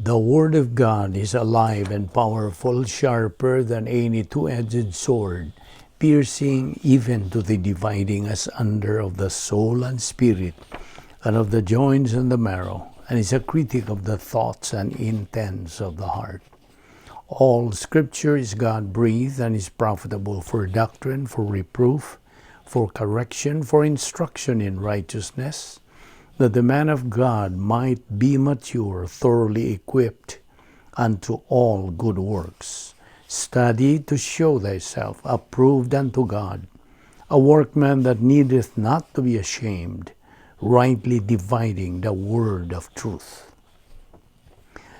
The Word of God is alive and powerful, sharper than any two-edged sword, piercing even to the dividing asunder of the soul and spirit, and of the joints and the marrow, and is a critic of the thoughts and intents of the heart. All Scripture is God-breathed and is profitable for doctrine, for reproof, for correction, for instruction in righteousness, that the man of God might be mature, thoroughly equipped unto all good works. Study to show thyself approved unto God, a workman that needeth not to be ashamed, rightly dividing the word of truth.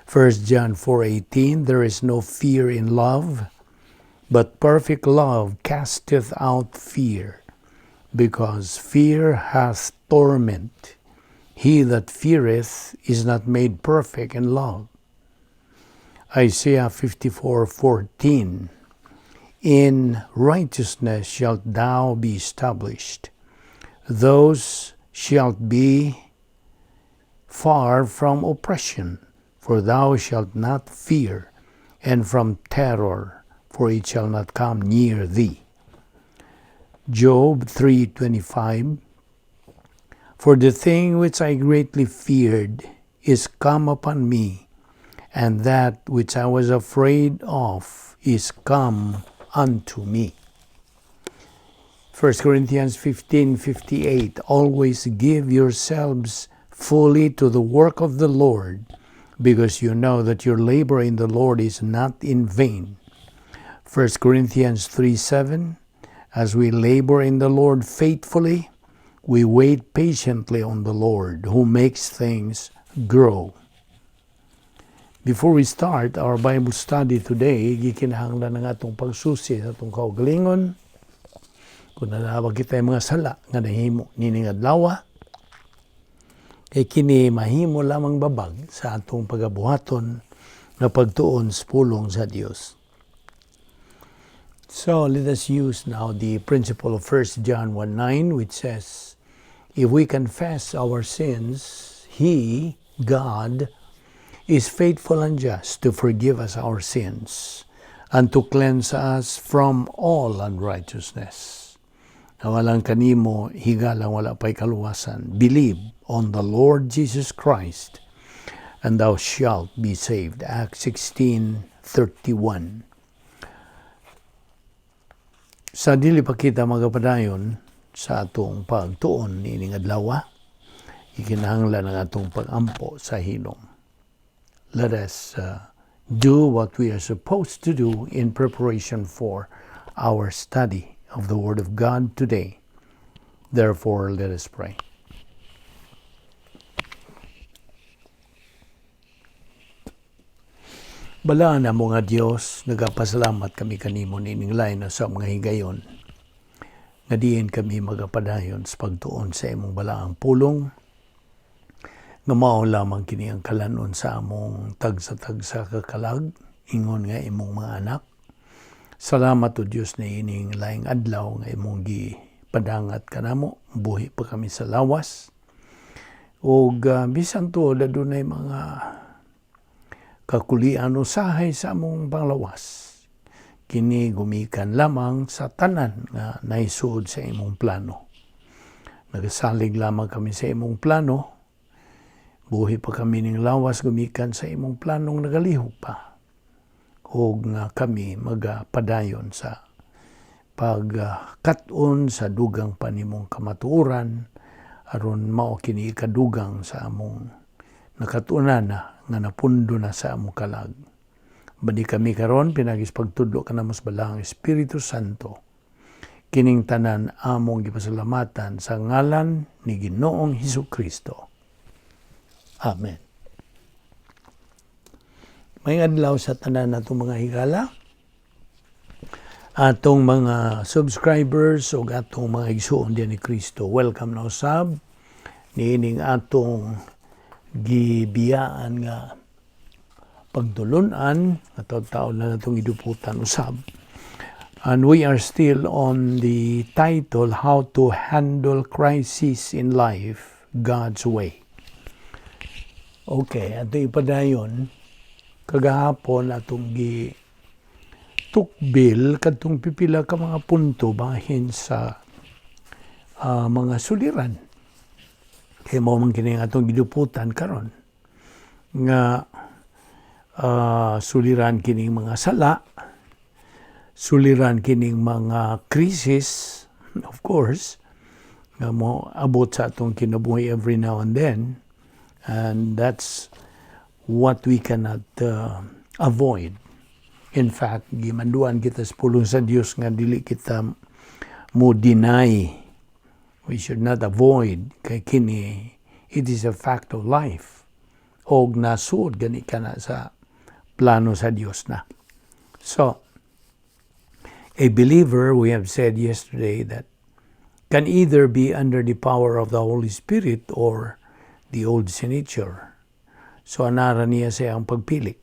1 John 4:18. There is no fear in love, but perfect love casteth out fear, because fear hath torment. He that feareth is not made perfect in love. Isaiah 54:14. In righteousness shalt thou be established. Those shalt be far from oppression, for thou shalt not fear, and from terror, for it shall not come near thee. Job 3:25. For the thing which I greatly feared is come upon me, and that which I was afraid of is come unto me. 1 Corinthians 15:58. Always give yourselves fully to the work of the Lord, because you know that your labor in the Lord is not in vain. 1 Corinthians 3:7. As we labor in the Lord faithfully, we wait patiently on the Lord who makes things grow. Before we start our Bible study today, gikinahanglan ang atong pagsusi sa atong kaugalingon. Kung naa ba kitay mga sala nga nahimo nining adlaw, kay kini mahimo lamang babag sa atong pagabuhaton nga pagtuon sa pulong sa Dios. So let us use now the principle of 1 John 1:9, which says, "If we confess our sins, He, God, is faithful and just to forgive us our sins and to cleanse us from all unrighteousness." Alang kanimo, higalang wala pa'y kaluwasan, believe on the Lord Jesus Christ and thou shalt be saved. Acts 16:31. Sa dili pa kita magapadayon sa atong pagtuon niining adlaw, ikinahanglan ang atong pagampo sa hilom. Let us do what we are supposed to do in preparation for our study of the Word of God today. Therefore, let us pray. Balaan namo nga Dios, nagapasalamat kami kanimo niining lain na sa mga higayon nga diin kami magapadayon sa pagtuon sa imong balaang pulong, nga mao lamang kini ang kalanon sa among tagsa-tagsa ka kalag ingon nga imong mga anak. Salamat o Dios na ining laing adlaw nga imong gipadangat kanamo, buhi pa kami sa lawas. Ug bisan tuod adunay mga kakulian usahay sa among panglawas, kini gumikan lamang sa tanan nga naisuod sa imong plano. Nagasalig lamang kami sa imong plano. Buhi pa kami ning lawas gumikan sa imong planong nagalihok pa. Og nga kami magapadayon sa pagkat-on sa dugang panimong kamatuoran aron mao kini ikadugang sa among nakatunan na nga napundo na sa among kalag. Badi kami karon pinaagi sa pagtudlo kanamo sa Balaang Espiritu Santo. Kining tanan among gipasalamatan sa ngalan ni Ginoong Hesus Kristo. Amen. May adlaw sa tanan natong mga higala, atong mga subscribers ug atong mga igsuon diyan ni Kristo. Welcome na usab niining atong gibiyaan nga pagtulunan at taon na natong iduputan usab. And we are still on the title, How to Handle Crisis in Life, God's Way. Okay, ato ipadayon Kagahapon atong gi tukbil kadtong pipila ka mga punto bahin sa mga suliran. Kay mao man kini ang atong giduputan karon nga suliran kining mga sala, suliran kining mga krisis, of course, nga mo abot sa atong kinabuhi every now and then, and that's what we cannot avoid. In fact, gimanduan kita sa pulong sa Dios nga dili kita mo deny. We should not avoid kay kini, it is a fact of life. Og nasuod gani kana sa plano sa Dios na. So, a believer, we have said yesterday, that can either be under the power of the Holy Spirit or the old sin nature. So anara niya sa iyang pagpili.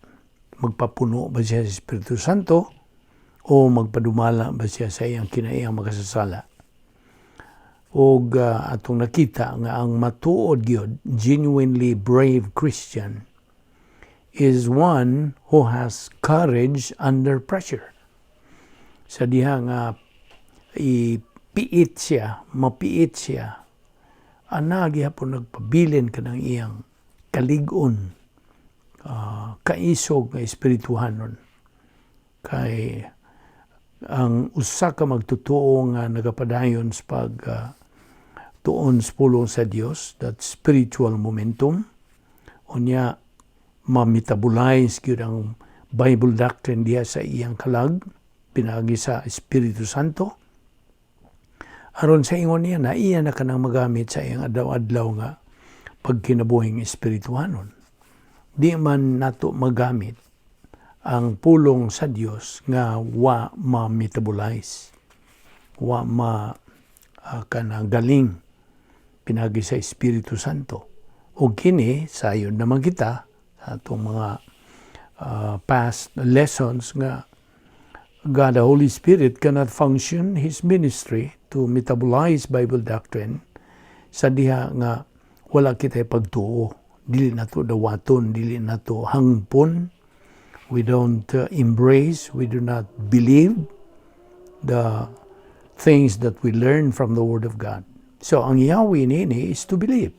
Magpapuno ba siya sa Espiritu Santo o magpadumala ba siya sa iyang kinaiyang makasasala? Og atong nakita nga ang matuod gyud, genuinely brave Christian is one who has courage under pressure. Sa diha nga ipiit siya, mapiit siya, ana gihapon nagpabilin kanang iyang kalig-on, kaisog nga espirituhanon. Kay ang usa ka magtotoo nga nagapadayon sa pag tuon sa pulong sa Dios, that spiritual momentum, unya ma-metabolize gyud ang Bible doctrine diha sa iyang kalag pinaagi sa Espiritu Santo, aron sa ingon niya na iya na kanang magamit sa iyang adlaw-adlaw nga pagkinabuhing espirituhanon. Di man nato magamit ang pulong sa Dios nga wa ma-metabolize, wa ma kanang galing pinaagi sa Espiritu Santo. O kini sayon naman kita sa atong mga past lessons nga God the Holy Spirit cannot function His ministry to metabolize Bible doctrine sa diha nga wala kita pagtuo, dili nato dawaton, dili nato hangpon. We don't embrace, we do not believe the things that we learn from the Word of God. So ang yawi nini is to believe.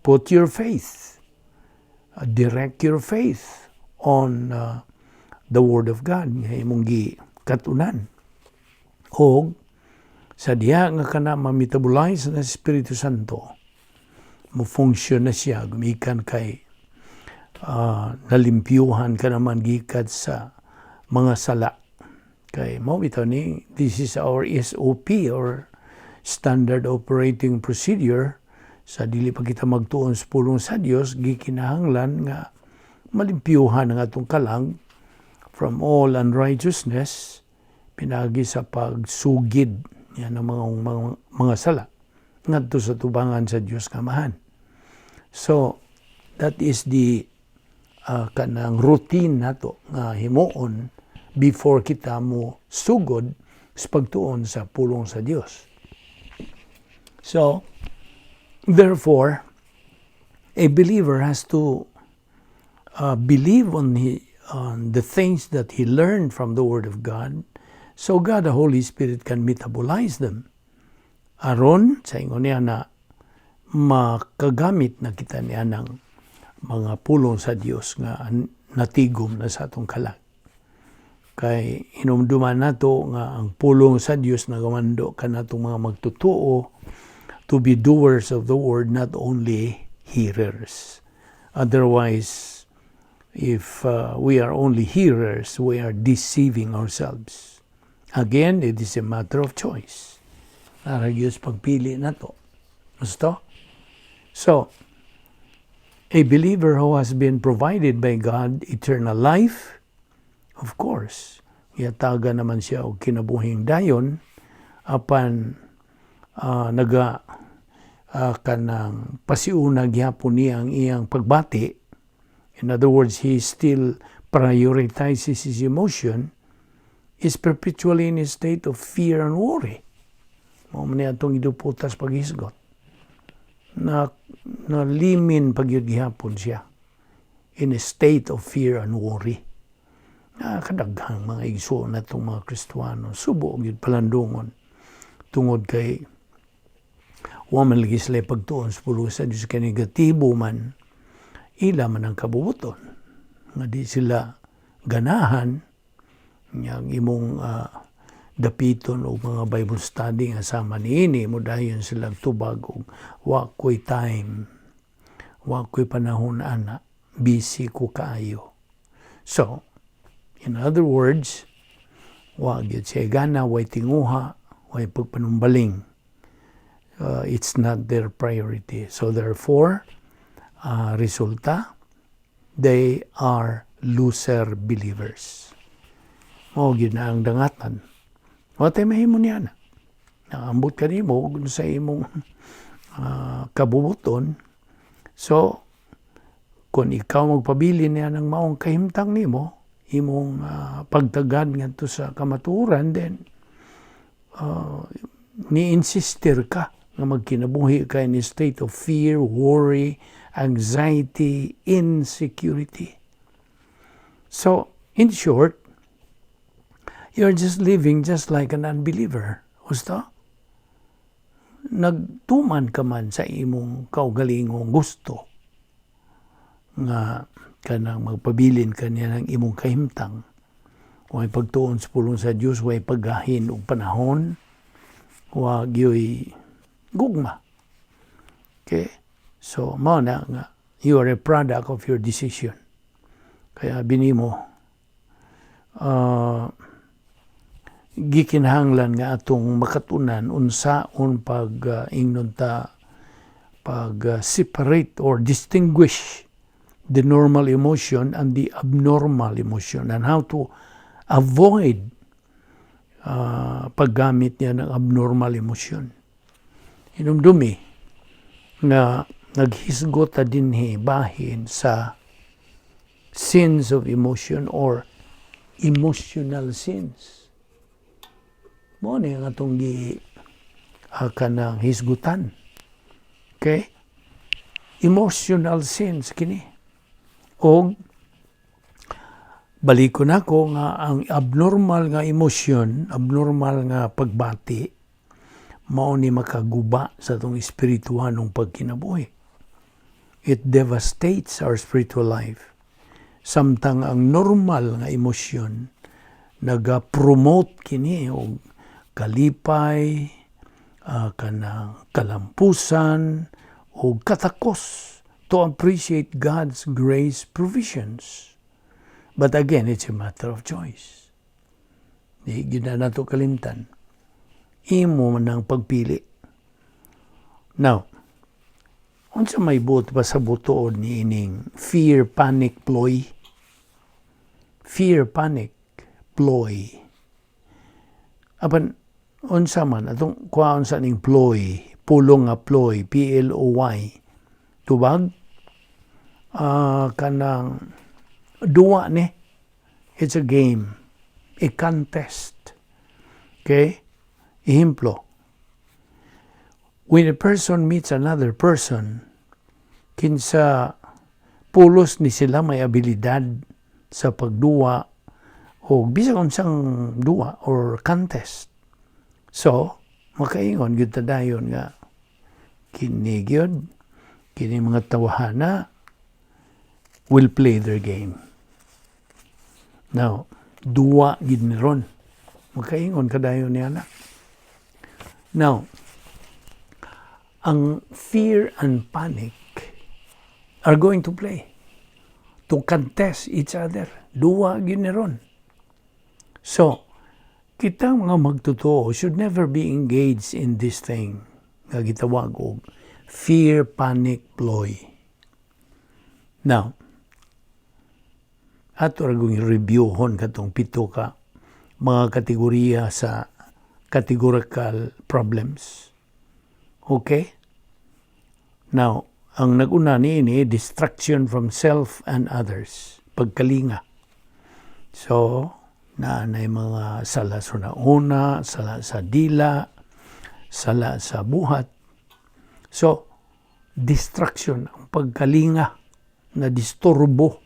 Put your faith, direct your faith on the Word of God nga imong gikatunan. Og sa diha nga kana ma-metabolize na Espiritu Santo, mo function na siya gumikan kay nalimpyuhan ka naman gikan sa mga sala. Kay mao bitaw ni, this is our SOP or standard operating procedure sa dili pa kita magtuon sa pulong sa Dios, gikinahanglan nga malimpyuhan ang atong kalag from all unrighteousness pinagi sa pagsugid yan ng mga sala ngadto sa tubangan sa Dios nga Amahan. So that is the kanang routine nato nga himuon before kita mo sugod sa pagtuon sa pulong sa Dios. So therefore, a believer has to believe on the things that he learned from the Word of God so God the Holy Spirit can metabolize them. Aron, sa ingon niya na makagamit na kita niya ng mga pulong sa Dios nga natigom na sa atong kalag. Kay hinumduman nato nga ang pulong sa Dios nagamando kanatong mga magtotoo to be doers of the word, not only hearers. Otherwise, if we are only hearers, we are deceiving ourselves. Again, it is a matter of choice. Naa ra gyud pagpili nato. Gusto? So, a believer who has been provided by God eternal life, of course, yataga naman siya og kinabuhing dayon apan naga kanang pasiuna gyapon niya ang iyang pagbati. In other words, he still prioritizes his emotion, is perpetually in a state of fear and worry. Mao man ni atong iduputas paghisgot. Na nalimin pa gyud gihapon siya. in a state of fear and worry. Na kadaghang mga igsoon natong mga Kristuano, subo gyud palandungon tungod kay wa man lagi sila pagtuon sa pulong sa Diyos, kay negatibo man ila man ang kabubuton nga di sila ganahan yang imong dapiton og mga Bible study nga sama niini. Mo dayon sila tubag og "Wa ko'y time, wa ko'y panahon ana, busy ko kaayo." So in other words, wa gyud siya gana, way tinguha, way pagpanumbaling. It's not their priority. So therefore, resulta, they are loser believers. Mao gyud na ang dangatan. Wa tay mahimo niya na. Naambot ka nimo sa imong kabubuton. So, kung ikaw magpabili niya ng maong kahimtang nimo, imong pagtagad ngadto sa kamatuoran, then ni-insister ka nga magkinabuhi ka in a state of fear, worry, anxiety, insecurity. So, in short, you're just living just like an unbeliever. Gusto? Nagtuman ka man sa imong kaugalingong gusto nga kanang magpabilin ka niya ng imong kahimtang. Way pagtuon sa pulong sa Dios, way paggahin og panahon, wa gyoy gugma. Okay? So, mao na nga, you are a product of your decision. Kaya binimo, gikinahanglan nga atong makatunan unsaon pag ingnon ta pag separate or distinguish the normal emotion and the abnormal emotion and how to avoid paggamit niya ng abnormal emotion. Hinumdumi nga naghisgot ta dinhi bahin sa sins of emotion or emotional sins. Mao ni ang atong gi kanang hisgutan. Okay? Emotional sins kini. Og balikon ako nga ang abnormal nga emosyon, abnormal nga pagbati, mao ni makaguba sa atong espirituhanong pagkinabuhi. It devastates our spiritual life. Samtang ang normal nga emosyon, naga-promote kini og kalipay, kanang kalampusan, o katakos to appreciate God's grace provisions. But again, it's a matter of choice. Di gyud na nato kalimtan. Imo man ang pagpili. Now, unsa may buot pa sa butuon ni ining fear, panic, ploy? Fear, panic, ploy. Apan, unsa man, atong kuhaon sa ning ploy, pulong nga ploy, ploy. Tubag, kanang duwa ni. It's a game, a contest. Okay? Ehemplo, when a person meets another person, kinsa pulos ni sila may abilidad sa pagduwa o bisag unsang duwa or contest. So, makaingon gyud ta dayon nga kini gyud, kini mga tawhana will play their game. Now, duwa gid ni ron. Makaingon ka dayon niya na. Now, ang fear and panic are going to play to contest each other. Duwa gyud ni ron. So, kitang mga magtotoo should never be engaged in this thing nga gitawag og fear, panic, ploy. Now, ato ra kong reviewhon katong pito ka mga kategoriya sa categorical problems. Okay? Now, ang nag-una niini, distraction from self and others, pagkalinga. So, naa nay mga sala sa una, sala sa dila, sala sa buhat. So, distraction, ang pagkalinga na disturbo.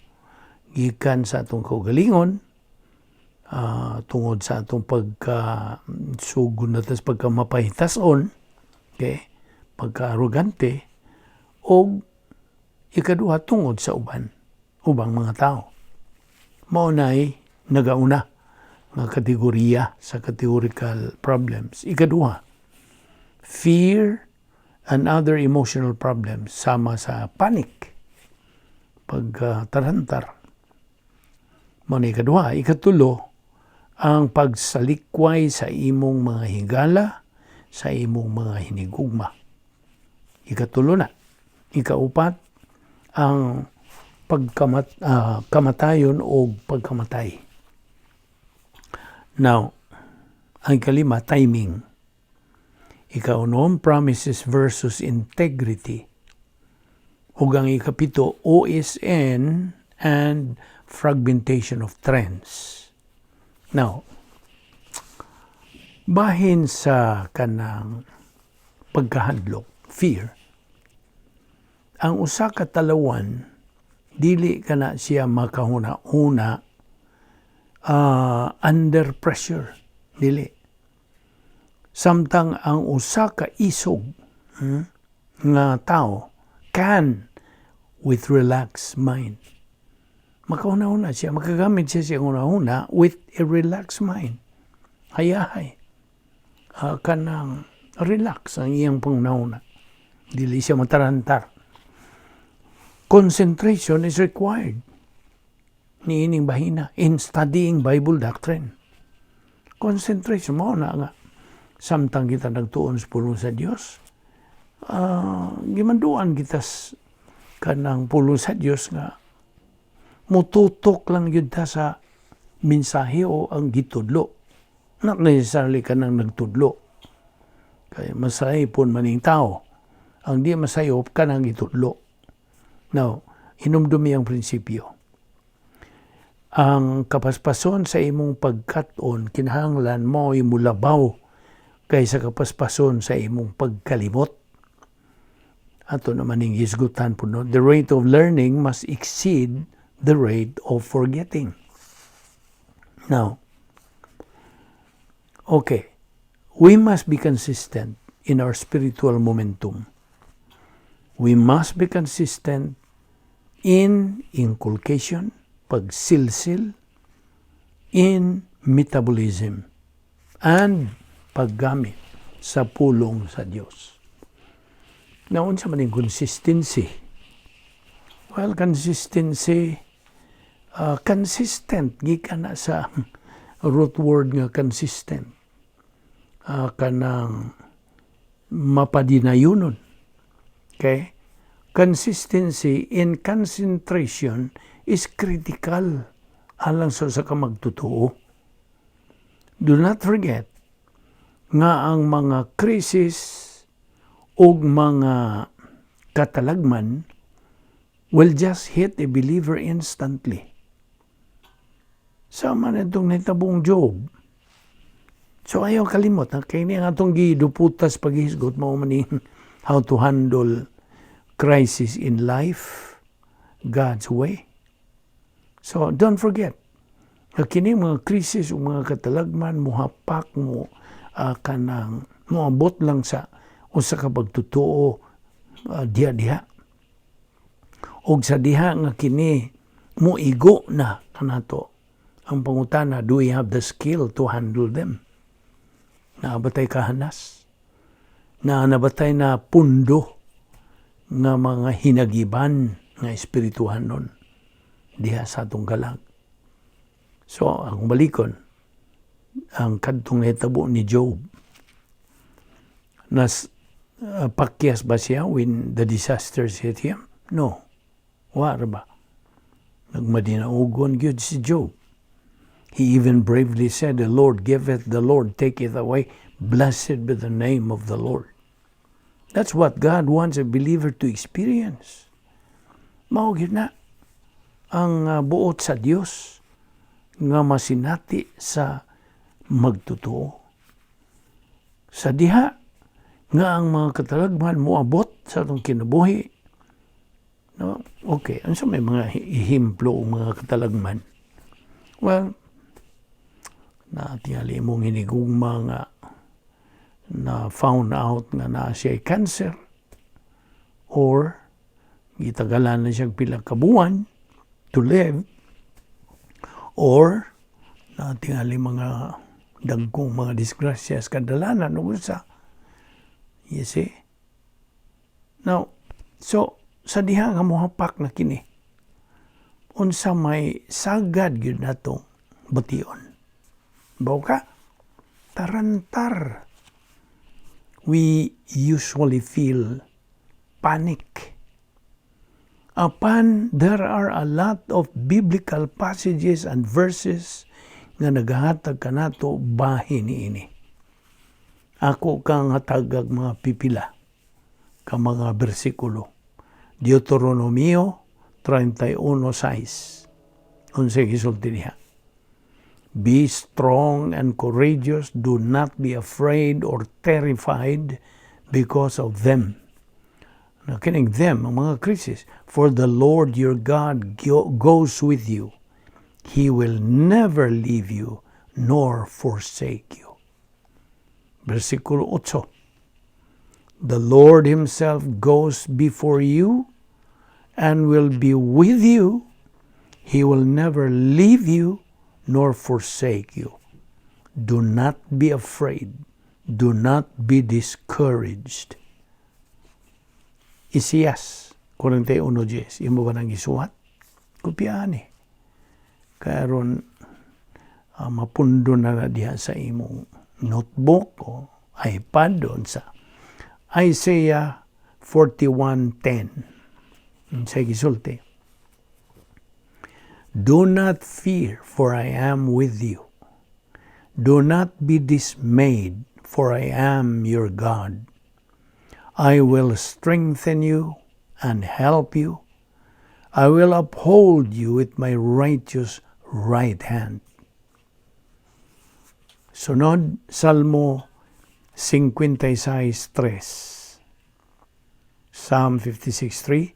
Gikan sa atong kaugalingon, tungod sa atong pagka sugod na tas pagka mapahitason, okay, pagka-arrogante, o ikaduha, tungod sa ubang mga tao. Mao na'y nagauna nga kategorya sa categorical problems. Ikaduha, fear and other emotional problems sama sa panic, pagtarantar. Mao na ikaduha. Ikatulo, ang pagsalikway sa imong mga higala, sa imong mga hinigugma. Ikatulo na. Ikaupat, ang kamatayon o pagkamatay. Now, ang ikalima, timing. Ikaunom, promises versus integrity. Ug ang ikapito, OSN and fragmentation of trends. Now, bahin sa kanang pagkahadlok, fear, ang usa ka talawan, dili kana siya makahuna-huna under pressure. Dili. Samtang ang usa ka isog nga tao can with relaxed mind. Makahuna-huna siya, makagamit siya sa huna-huna with a relaxed mind. Hayahay. Kanang relax ang iyang panghuna. Dili siya matarantar. Concentration is required niining bahina in studying Bible doctrine. Concentration mao na nga samtang kita nagtuon sa pulong sa Dios, gimanduan kita kanang pulong sa Dios nga mututok lang gyud ta sa mensahe o ang gitudlo. Not necessarily kanang nagtudlo. Kay masaypon man ning tao. Ang di masayop, kanang gitudlo. Now, hinumdumi ang prinsipyo. Ang kapaspason sa imong pagkat-on kinahanglan mo mulabaw kaysa kapaspason sa imong pagkalimot. Ato naman ning hisgutan po, no? The rate of learning must exceed the rate of forgetting. Now, okay, we must be consistent in our spiritual momentum. We must be consistent in inculcation, pagsilsil, in metabolism, and paggamit sa pulong sa Dios. Now, unsa man yung consistency? Well, consistency, consistent, gikan na sa root word nga consistent. Kanang mapadinayunon. Okay? Consistency in concentration is critical alang sa usa ka magtotoo. Do not forget nga ang mga krisis ug mga katalagman will just hit a believer instantly. Sama nitong nahitabong Job. So ayaw kalimot, ha? Kay ni ang atong giduputas paghisgot mao man ning how to handle crisis in life God's way. So don't forget, nga kini mga krisis o mga katalagman muhapak mo, kanang moabot lang sa usa ka pagtotoo diha-diha. Og sa diha nga kini moigo na kanato, ang pangutana, do we have the skill to handle them? Naa ba tay kahanas? Naa na ba tay na pundo nga mga hinagiban nga espirituhanon diha sa atong kalag? So, ang balikon, ang kadtong nahitabo ni Job, nas pakyas ba siya when the disasters hit him? No. Wa ra ba? Nagmadinaugon gyud si Job. He even bravely said, "The Lord giveth, the Lord taketh away. Blessed be the name of the Lord." That's what God wants a believer to experience. Mao gyud na ang buot sa Dios nga masinati sa magtotoo. Sa diha nga ang mga katalagman moabot sa atong kinabuhi, No? Okay, ano sa may mga ehemplo o mga katalagman? Well, na tingali imong hinigugma nga na found out nga naa siya cancer or gitagalan na siya pila ka buwan to live or na tingali mga dagkong mga disgrasya sa kadalanan ug usa. You see? Now, so sa diha nga mohapak na kini, unsa may sagad gyud natong bation? Baw ka? Tarantar. We usually feel panic. Apan there are a lot of biblical passages and verses nga nagahatag kanato bahin niini. Ako kang hatagag mga pipila ka mga bersikulo. Deuteronomio 31:6. Unsay gisulti diha? "Be strong and courageous. Do not be afraid or terrified because of them." Na kining them, ang mga krisis. "For the Lord your God goes with you. He will never leave you nor forsake you." Versikulo 8. "The Lord Himself goes before you and will be with you. He will never leave you nor forsake you. Do not be afraid. Do not be discouraged." Isaias 41:10. Imo ba nang gisuwat? Kopyahan eh. Karon mapundo na na diha sa imong notebook o iPad doon sa Isaiah 41:10. Unsay gisulti? "Do not fear, for I am with you. Do not be dismayed, for I am your God. I will strengthen you and help you. I will uphold you with my righteous right hand." Sunod, Salmo 56:3. Psalm 56:3.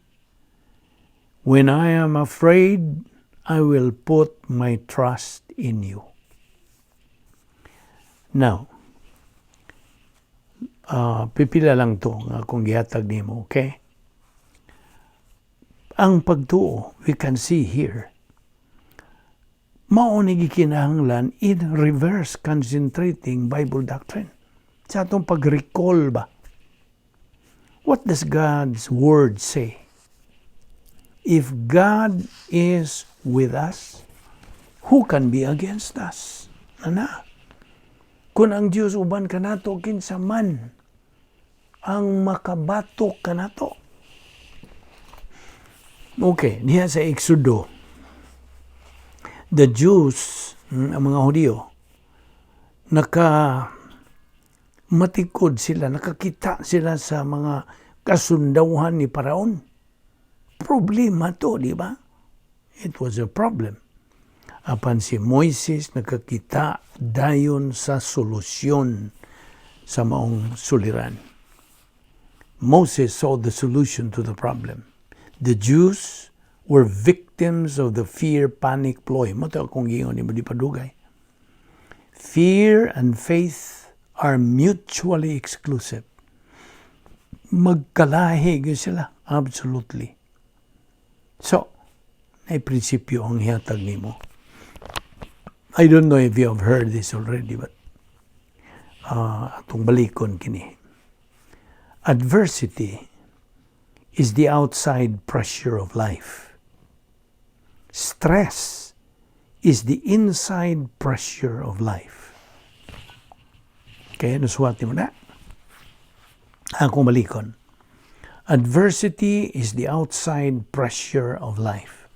"When I am afraid, I will put my trust in you." Now, pipila lang to nga akong gihatag nimo, okay? Ang pagtuo, we can see here, mao ni gikinahanglan in reverse concentrating Bible doctrine. Sa atong pag-recall ba? What does God's Word say? If God is with us, who can be against us? Ana? Kung ang Diyos uban kanato, kinsa man ang makabatok kanato? Okay, diha sa Exodo, the Jews, ang mga Hudiyo, naka matikod sila, nakakita sila sa mga kasundawhan ni Paraon. Problema to, di ba? It was a problem. Apan si Moises nakakita dayon sa solusyon sa maong suliran. Moses saw the solution to the problem. The Jews were victims of the fear panic ploy. Mao to akong giingon nimo di padugay. Fear and faith are mutually exclusive. Magkalahi gyud sila. Absolutely. So, ay prinsipyo ang hihatag nimo. I don't know if you have heard this already, but atong balikon kini. Adversity is the outside pressure of life. Stress is the inside pressure of life. Kaya nasuwat mo na. Akong balikon. Adversity is the outside pressure of life,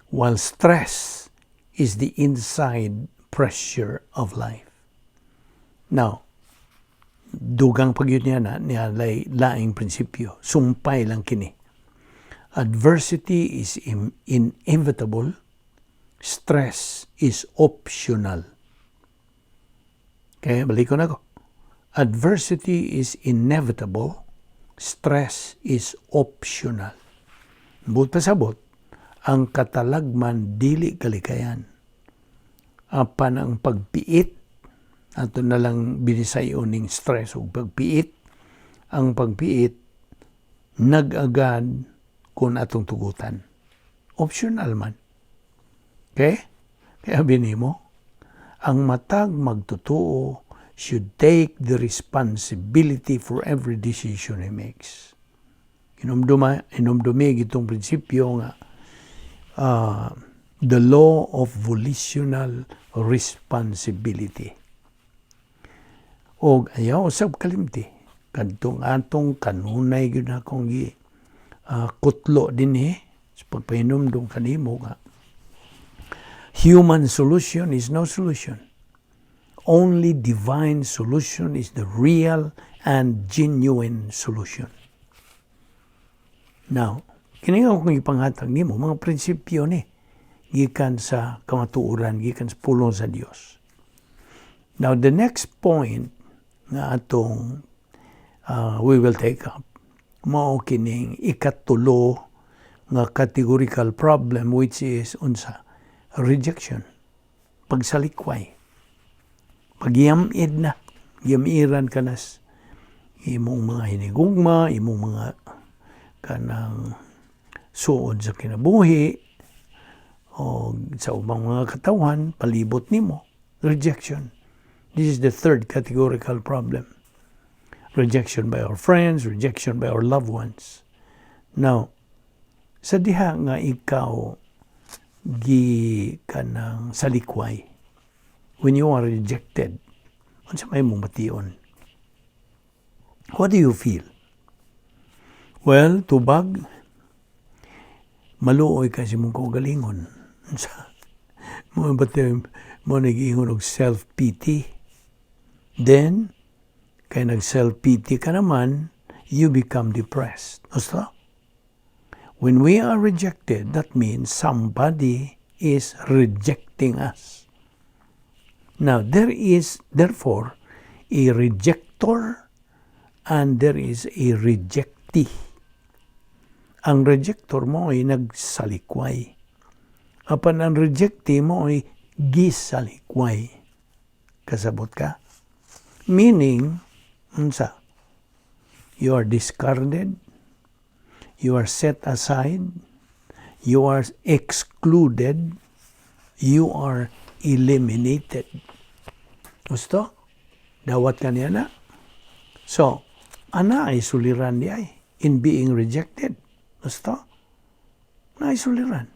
while stress is the inside pressure of life. Now, dugang pa gyud niya na niya lay, laing prinsipyo. Sumpay lang kini. Adversity is inevitable. Stress is optional. Kaya balikon ako. Adversity is inevitable. Stress is optional. Buot pasabot, ang katalagman dili kalikayan. Apan ang pagpiit, ato na lang binisayon ning stress ug pagpiit, ang pagpiit nag-agad kung atong tugutan. Optional man. Okay? Kaya binimo, ang matag magtotoo should take the responsibility for every decision he makes. Hinumdumi itong prinsipyo nga the law of volitional responsibility. O ayaw usab kalimti kadtong atong kanunay gyud akong gi kutlo dinhi sa pagpahinumdum kanimo nga human solution is no solution. Only divine solution is the real and genuine solution. Now, kini nga akong ipanghatag nimo mga prinsipyo ni gikan sa kamatuoran, gikan sa pulong sa Dios. Now, the next point nga atong we will take up mao kining ikatulo nga categorical problem, which is unsa? Rejection, pagsalikway, pagyamid na, yamiran ka na imong mga hinigugma, imong mga kanang suod sa kinabuhi o sa ubang mga katawhan palibot nimo. Rejection. This is the third categorical problem: rejection by our friends, rejection by our loved ones. Now, sa diha nga ikaw gi kanang salikway, when you are rejected, unsa may imong bation? What do you feel? Well, tubag, maluoy ka sa imong kaugalingon. Unsa? Mo ba mo nag-ingon og self-pity? Then, kay nag-self-pity ka naman, you become depressed. Gusto? When we are rejected, that means somebody is rejecting us. Now, there is, therefore, a rejector and there is a rejectee. Ang rejector mo ay nagsalikway. Apan ang rejectee mo ay gisalikway. Kasabot ka? Meaning, unsa? You are discarded, you are set aside, you are excluded, you are eliminated. Gusto? Dawat ka niya na? So, ana ay suliran di ay in being rejected. Gusto? Na ay suliran.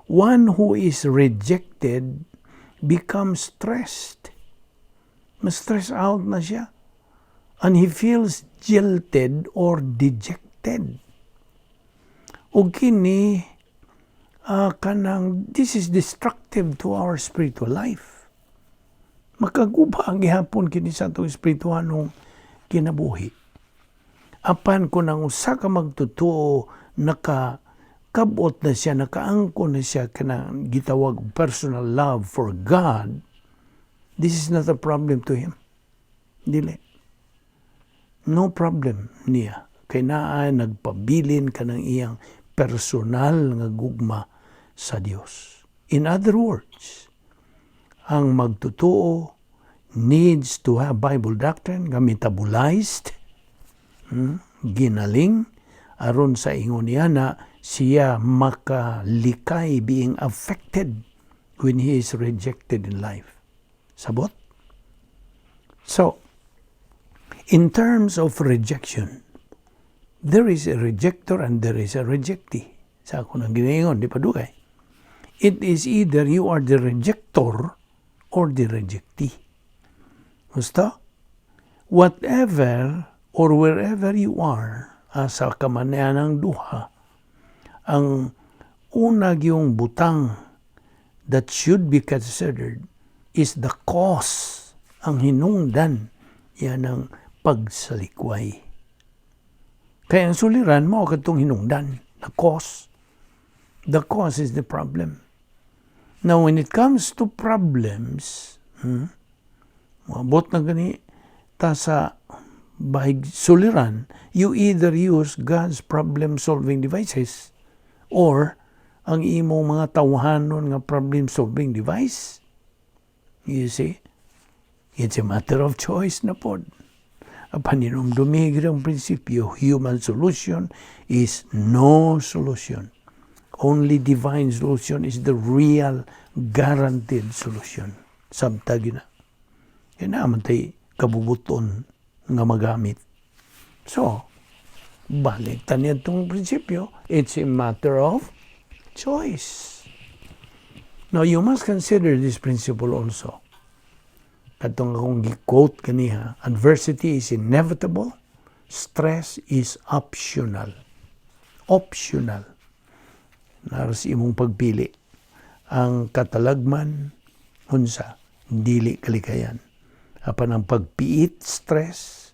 One who is rejected becomes stressed. Ma-stress out na siya. And he feels jilted or dejected. O kini, kanang, this is destructive to our spiritual life. Makaguba ang gihapon kini sa atong espirituhanong kinabuhi. Apan kung ang usa ka magtotoo naka kabot na siya, nakaangkon na siya kanang gitawag personal love for God, this is not a problem to him. Dili. No problem niya. Kay naa nagpabilin kanang iyang personal nga gugma sa Dios. In other words, ang magtotoo needs to have Bible doctrine nga metabolized, ginaling, aron sa ingon niya na siya makalikay being affected when he is rejected in life. Sabot? So, in terms of rejection, there is a rejector and there is a rejectee. Sa ako nang ginaingon, di pa dugay. It is either you are the rejector or the rejectee. Gusto? Whatever or wherever you are, asa ka man ng duha, ang una yung butang that should be considered is the cause, ang hinungdan, yan ang pagsalikway. Kaya ang suliran mo katong hinungdan, the cause. The cause is the problem. Now, when it comes to problems, moabot na gani ta sa bahig suliran, you either use God's problem-solving devices Or ang imong mga tawhanon nga problem solving device? You see? It's a matter of choice na pod. Apan hinumdumi ang prinsipyo, human solution is no solution. Only divine solution is the real guaranteed solution. Sabta gyud na. Kaya naa man tay kabubuton nga magamit. So, balik ta itong prinsipyo, it's a matter of choice. Now, you must consider this principle also. Katong akong gi-quote kaniha, "Adversity is inevitable, stress is optional." Optional. Naa ra sa imong pagpili. Ang katalagman, unsa, dili kalikayan. Apan ang pagpiit, stress,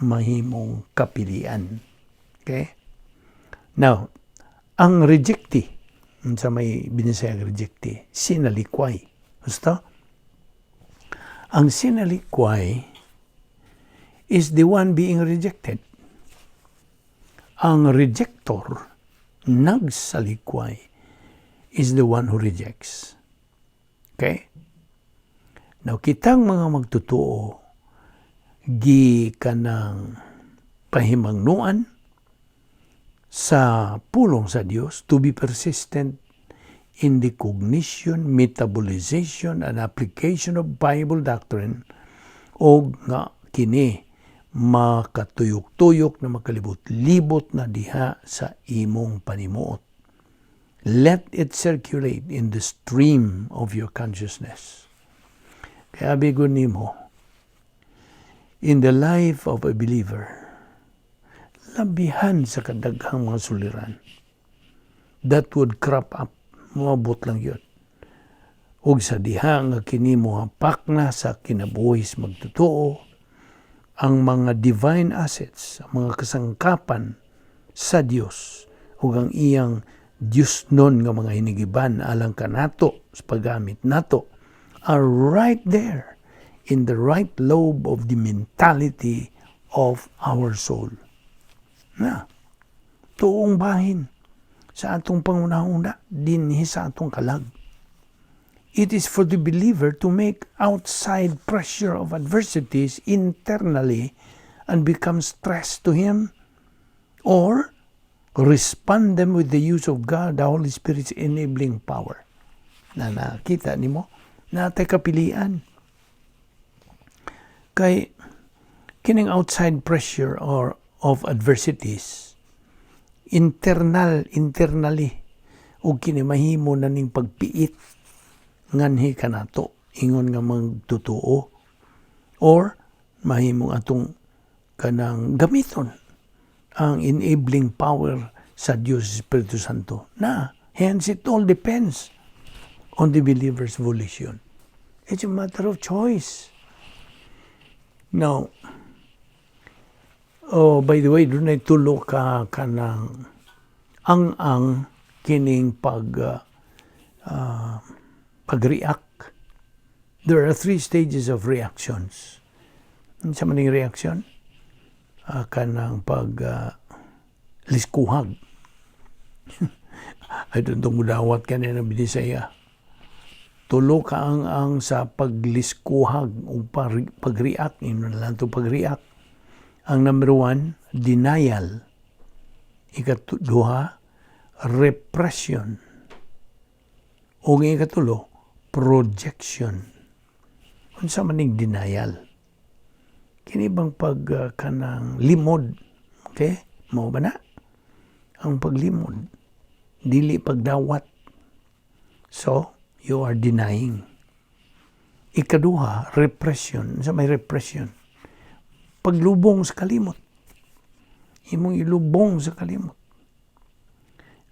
mahimong kapilian. Okay? Now, ang rejectee, unsa may Binisaya rejectee, sinalikway. Gusto? Ang sinalikway is the one being rejected. Ang rejector, nagsalikway, is the one who rejects. Okay? Now, kitang mga magtotoo, gi kanang pahimangnuan sa pulong sa Dios to be persistent in the cognition, metabolization, and application of Bible doctrine og nga kini makatuyok-tuyok na makalibot-libot na diha sa imong panimuot. Let it circulate in the stream of your consciousness. Kaya bigon nimo, in the life of a believer, labihan sa kadaghang mga suliran that would crop up, moabot lang yun. Ug sa diha nga kini mohapak na sa kinabuhi sa magtotoo, ang mga divine assets, ang mga kasangkapan sa Dios ug ang iyang Diyos nun nga mga hinigiban alang kanato sa paggamit nato are right there in the right lobe of the mentality of our soul. Na, tuong bahin sa atong pangunahuna, dinhi sa atong kalag. It is for the believer to make outside pressure of adversities internally and become stress to him, or respond them with the use of God, the Holy Spirit's enabling power. Na nakita nimo, naa tay kapilian. Kay kining outside pressure or of adversities, internal, internally, ug kini mahimo na ning pagpiit nganhi kanato ingon nga magtotoo, or mahimong atong kanang gamiton ang enabling power sa Dios Espiritu Santo na. Hence, it all depends on the believer's volition. It's a matter of choice. Now, oh, by the way, dunay tulo ka kanang ang kining pag-react. There are three stages of reactions. Unsa man ning reaction? Kanang pag liskuhag. I don't know, mudawat ka na ng Binisaya. Tulo ka ang sa pagliskuhag o pag-react. Yun lang ito, pag-react. Ang number one, denial. Ikaduha, repression. O ang ikatulo, projection. Unsa man ning denial? Kini bang pag kanang limod, okay? Mao ba na? Ang paglimod, dili pagdawat. So, you are denying. Ikaduha, repression. Unsa may repression? Paglubong sa kalimot. Imong ilubong sa kalimot.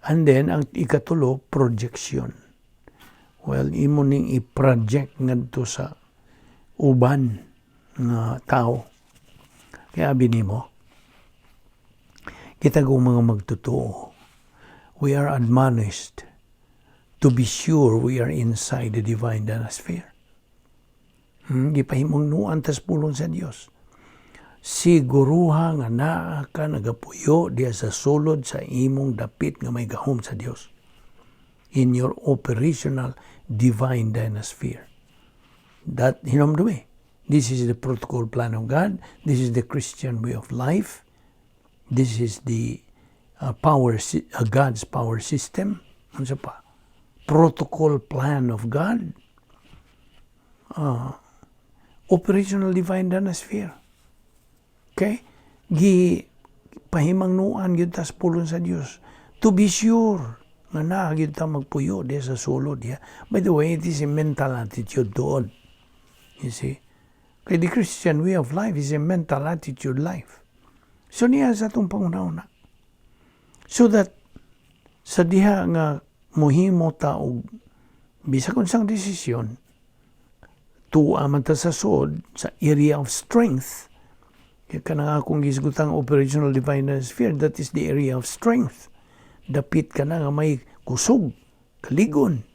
And then, ang ikatulo, projection. Well, imo ning i-project ngadto sa uban nga tao. Kaya abi nimo, kita kung mga magtotoo, we are admonished to be sure we are inside the divine sphere. Gipahimong nuan tas pulong sa Dios. Siguruha nga naa ka nagapuyo diya sa sulod sa imong dapit nga may gahom sa Dios in your operational divine dynasphere. That hinumdumi. This is the protocol plan of God. This is the Christian way of life. This is the God's power system. Ano pa? Protocol plan of God. Operational divine dynasphere. Okay? Gi pahimangnuan gyud ta sa pulong sa Dios to be sure nga naa gyud ta magpuyo diya sa sulod diya. By the way, it is a mental attitude doon. You see? Kay the Christian way of life is a mental attitude life. So niya sa atong panguna-una. So that sa diha nga muhimo ta og bisag unsang desisyon, tuwa man ta sa sod, sa area of strength. Kaya kanang akong gisgutang operational divine sphere, that is the area of strength. Dapit ka na nga may kusog, kaligon.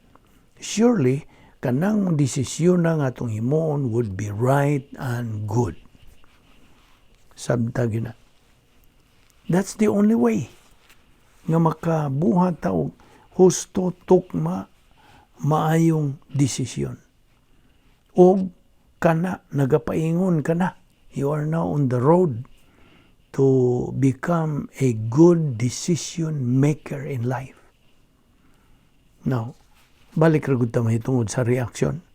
Surely, kanang desisyon na nga atong himuon would be right and good. Sabta gyud na. That's the only way nga makabuhat ta og husto, tukma, maayong desisyon. Og kana nagapaingon ka na. You are now on the road to become a good decision maker in life. Now, balik ra gud ta mahitungod sa reaction.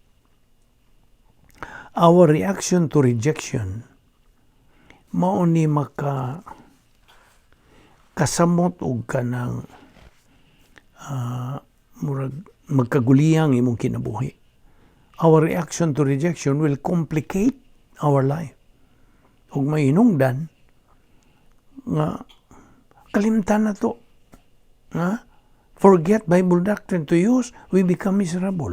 Our reaction to rejection mao ni maka kasamot og kanang murag magkaguliyang imong kinabuhi. Our reaction to rejection will complicate our life. Ug may hinungdan nga kalimtan na to. Nga forget Bible doctrine to use, we become miserable.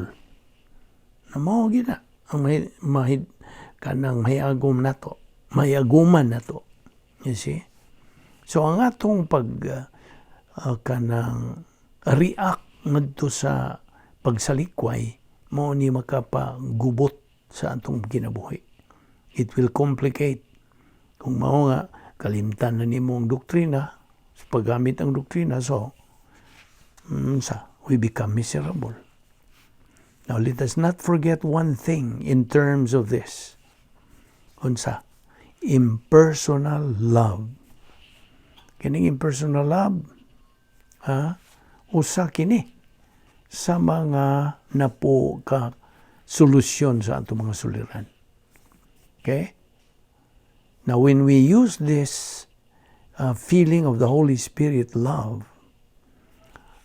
Na mao gyud na ang may, mahid, kanang mahiagom nato, mahiaguman nato. You see? So ang atong pag kanang react ngadto sa pagsalikway mao ni makapagubot sa atong kinabuhi. It will complicate. Kung mao nga kalimtan na nimo ang doktrina, sa paggamit ang doktrina, so sa we become miserable. Now let us not forget one thing in terms of this. Unsa? Impersonal love. Kining impersonal love, ha? Usa kini sa mga napo ka solusyon sa atong mga suliran. Okay? Now, when we use this feeling of the Holy Spirit love,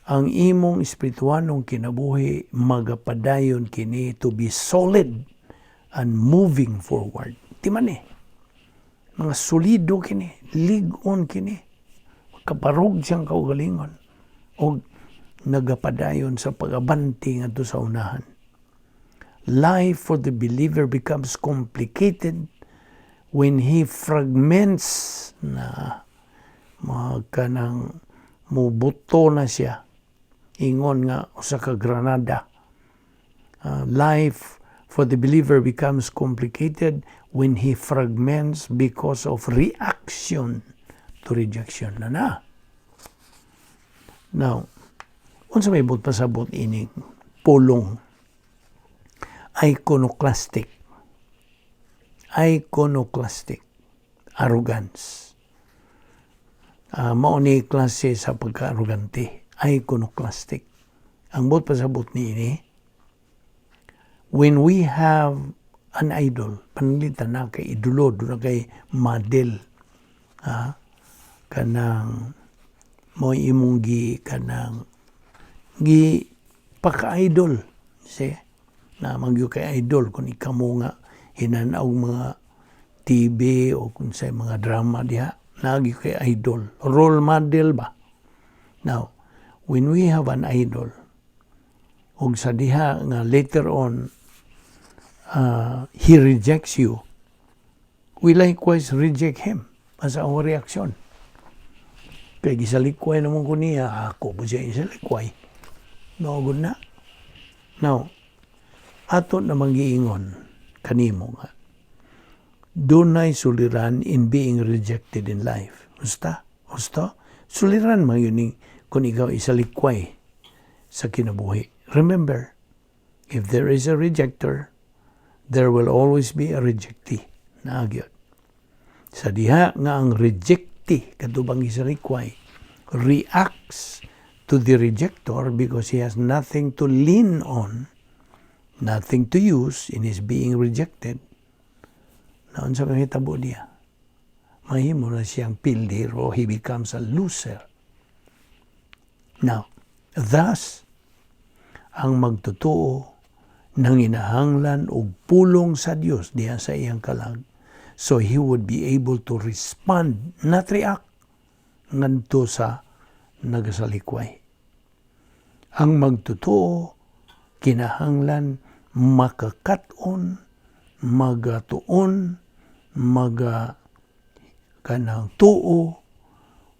ang imong espirituanong kinabuhi magapadayon kini to be solid and moving forward. Di man eh. Mga solido kini, lig-on kini. Kabarog siyang kaugalingon. O nagapadayon sa pag-abante ngadto sa unahan. Life for the believer becomes complicated when he fragments na mga kanang mubuto na siya ingon nga usa ka granada. Life for the believer becomes complicated when he fragments because of reaction to rejection na na. Now, unsa may buot pasabot ining pulong iconoclastic? Iconoclastic arrogance. Mao ni klase sa pagka-arrogante, iconoclastic. Ang buot pasabot niini, when we have an idol, pananglitan na kay idolo, duna kay model, ha? Kanang mo imong gi kanang gi paka-idol, see, na magyud kay idol kung ikamo nga hinan-aw mga TV o kung sa mga drama diha, nagi kay idol, role model ba. Now, when we have an idol ug sa diha nga later on he rejects you, we likewise reject him as our reaction. Kay gisalikway naman ko niya, ako po siya isalikway. No, good na. Now, ato namang giingon kanimo nga. Dunay suliran in being rejected in life. Gusta? Gusto? Suliran man gyud ni kung ikaw isalikway sa kinabuhi. Remember, if there is a rejector, there will always be a rejectee. Naa gyud. Sa diha nga ang rejectee, kato bang isalikway, reacts to the rejector because he has nothing to lean on, nothing to use in his being rejected, naunsa mahitabo niya? Mahimo na siyang pildero, he becomes a loser. Now, thus, ang magtotoo nanginahanglan og pulong sa Dios diha sa iyang kalag so he would be able to respond, not react, ngadto sa nagasalikway. Ang magtotoo kinahanglan makakat-on, magatuon, maga kanang tuo,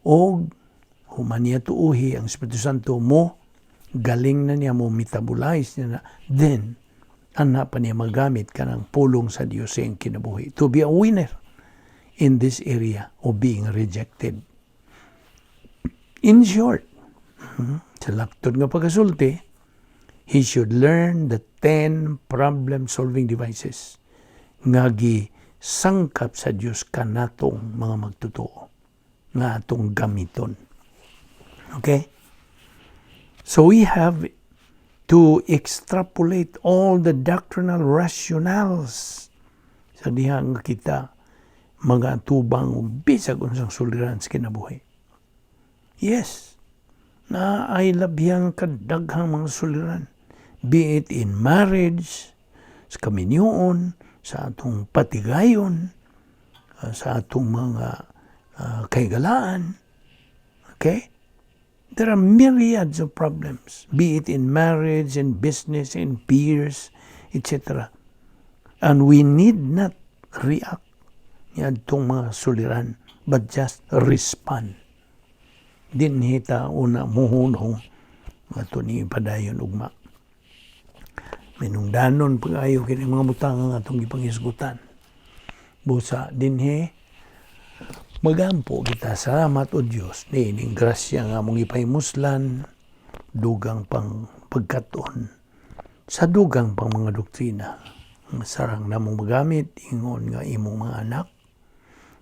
og human niya tuuhi, ang Espiritu Santo mo galing na niya, mo metabolize niya na, then ana pa niya magamit kanang pulong sa Dios sa iyang kinabuhi to be a winner in this area of being rejected. In short, sa laptod nga pagkasulti, he should learn the 10 problem-solving devices nga gisangkap sa Dios kanatong mga magtotoo nga atong gamiton. Okay? So we have to extrapolate all the doctrinal rationales sa diha nga kita magatubang og bisag unsang suliran sa kinabuhi. Yes, naay labhiyang kadaghang mga suliran. Be it in marriage, sa kaminyoon, sa atong patigayon, sa atong mga kahigalaan. Okay? There are myriads of problems, be it in marriage, in business, in peers, etc. And we need not react niadtong mga suliran, but just respond. Dinhi ta una muhunong ato ni padayon ugma. Minungdanon pag-ayo kini mga butang nga atong gipanghisgutan. Busa dinhi magampo kita, salamat o Dios niining grasya nga among gipahimuslan, dugang pang pagkat-on sa dugang pang mga doktrina nga sarang namong magamit ingon nga imong mga anak.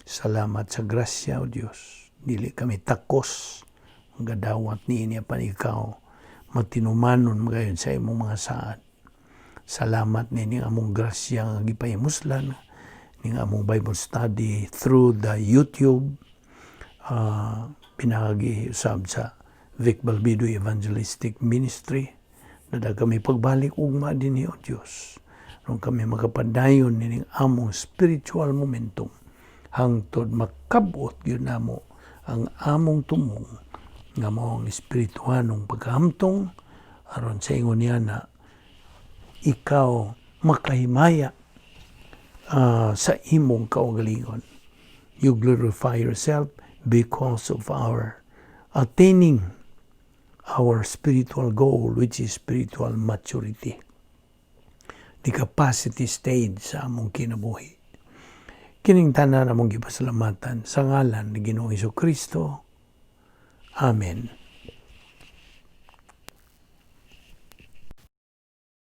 Salamat sa grasya, o Dios. Dili kami takos gadawat niini apan ikaw matinumanon magayon sa imong mga saad. Salamat nining among grasya nga gipahimuslan ning among Bible study through the YouTube, pinaagi usab sa Vic Balbido Evangelistic Ministry. Nada kami pagbalik ugma dinhi, o Dios, aron kami makapadayon nining among spiritual momentum hangtod makabot gyud namo ang among tumong nga mao ang espirituhanong pagkahamtong, aron sa ingon niya na ikaw makahimaya sa imong kaugalingon. You glorify yourself because of our attaining our spiritual goal, which is spiritual maturity. The capacity stage sa among kinabuhi. Kining tanan among gipasalamatan sa ngalan ni Ginoong Kristo. Amen.